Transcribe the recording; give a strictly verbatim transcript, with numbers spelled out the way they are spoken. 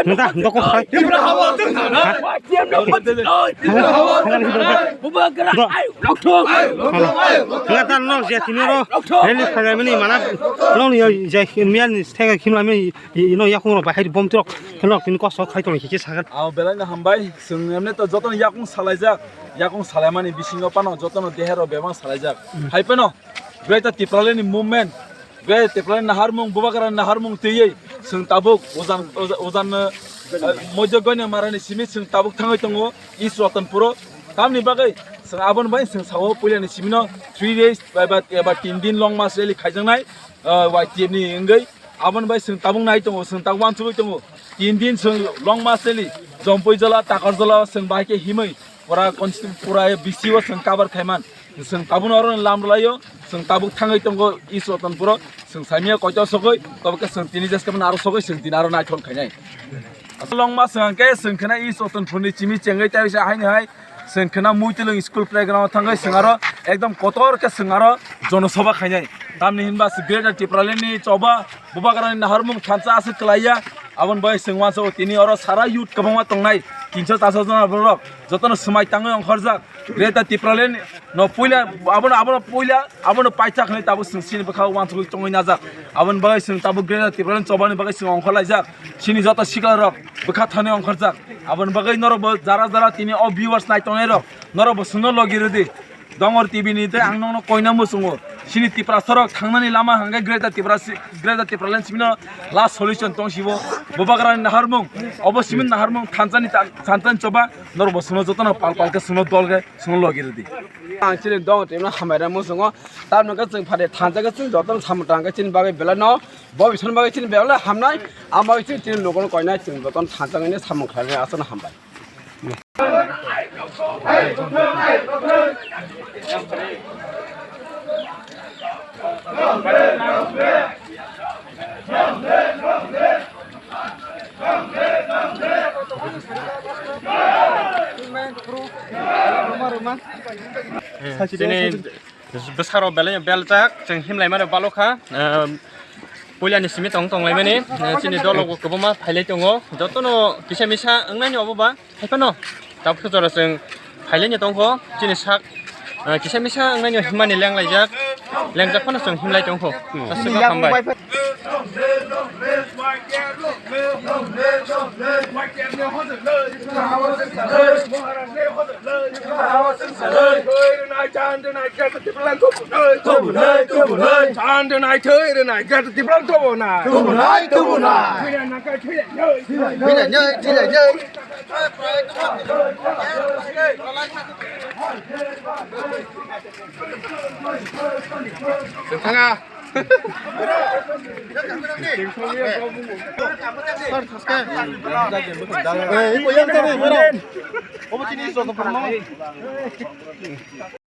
Nda, nda ko khai. Nda ta nok je tini ro. Rally khaimani mana. Nong ni je miyan thega khimla mi ino yakung ro bahai bom trok. Nok tini koso khai tong khe sagan. Abo belai no hambai. Chwng emne to jotono yakung salaijak. Yakung salaimani bisingo pano jotono dehero bebang salaijak. Hai pano. Greater Tipraland ni movement, Greater Tipraland ni naharmung, Bubagra ni naharmung twiwi chwng tabuk ujan, uja-, ujan, eh, Moijo Goina Marani simi chwng tabuk thangwi tongo East Ratanpuro. Tamni bagwi chwng aboni bai chwng sao puilani simino three days eba, eba tin din long march rally khaijaknai, eh, Y T F ni wngwi. Aboni bai chwng tabuk nai tongo, chwng tabuk uansugwi tongo. Tin din chwng long march rally, Jompuijala, Takarjala chwng bahai khe himwi pura consti-, pura B C o chwng cover khaiman. Chwng tabukno oro lam rwlaio, chwng tabuk thangwi tongo East Ratanpuro, chwng saimia koito sogwi, tobo khe chwng tini jeske phano aro sogwi chwng tini aro naithok khainai. Aswk longma chwng khe chwng kheno East Ratanpurni chimi chengwi tei bisa haino hai chwng kheno Muitulung school playground thangwi chwng aro ekdom kotor khe chwng aro jonosabha khainai. Tamni hinba Greater Tipraland ni choba Bubagrani naharmung thansa aswk kwlaiya, aboni bai chwng uansukgo tini oro sara youth kwbangma tongnai, tinso charso jona borok jotono swmai tangwi ongkhorjak. Greater Tipraland no puila, abono, abono puila, abono paithak hinwi tabuk chwng chini bwkha uansugwi tongwi najak. Aboni bagwi chwng tabuk Greater Tipraland chobani bagwi chwng ongkhorlaijak. Chini joto sikla rok bwkha thani ongkhorjak. Aboni bagwi norok bo jara jara tini o viewers nai tongnai rok, norok bo chwngno logi rwdi. Dongor T V ni tei ang nokno koina muchungo. Chini Tiprasa rok thangnani lama hwnkhe Greater Tipra si-, Greater Tipraland simino last solution tong sibo. Bubagrani naharmung, obo simini naharmung thansani ta-, thansani choba. Norok bo chwngno jotono pal pal khe chwngno dol khe chwngno logi rwdi. Ang chini dong tini hambai rw muchungo. Tamni hwnkhe chwng phari thansa khe chwng jotono samung tang khe chini bagwi belai no bo bisal bagwi chini belai hamnai. Ang bagwi chini, chini nogono koinai chwng jotono thansa wngwi samung khlainai aswkno hambai. Chini bwsarok belai beljak, chwng himlai mano balokha. Puilani simi tong tonglaimani, chini dolo kwbangma phailai tongo, jotono kisa misa wngnaini obo ba. Haiphano tabuk jora chwng phailai ni tongkho chini sak, ah, kisa misa wngnaino himani lenglaijak, lengjak phano chwng himlai tongkho. Aswkno hambai. Chan rwnai, thwi rwnai, Greater Tipraland tubunai. Tubunai, tubunai. Chan rwnai, thwi rwnai, Greater Tipraland tubunai. Tubunai, tubunai. Thwi rwnai, thwi rwnai. Thwi rwnai, thwi rwnai. Thanga.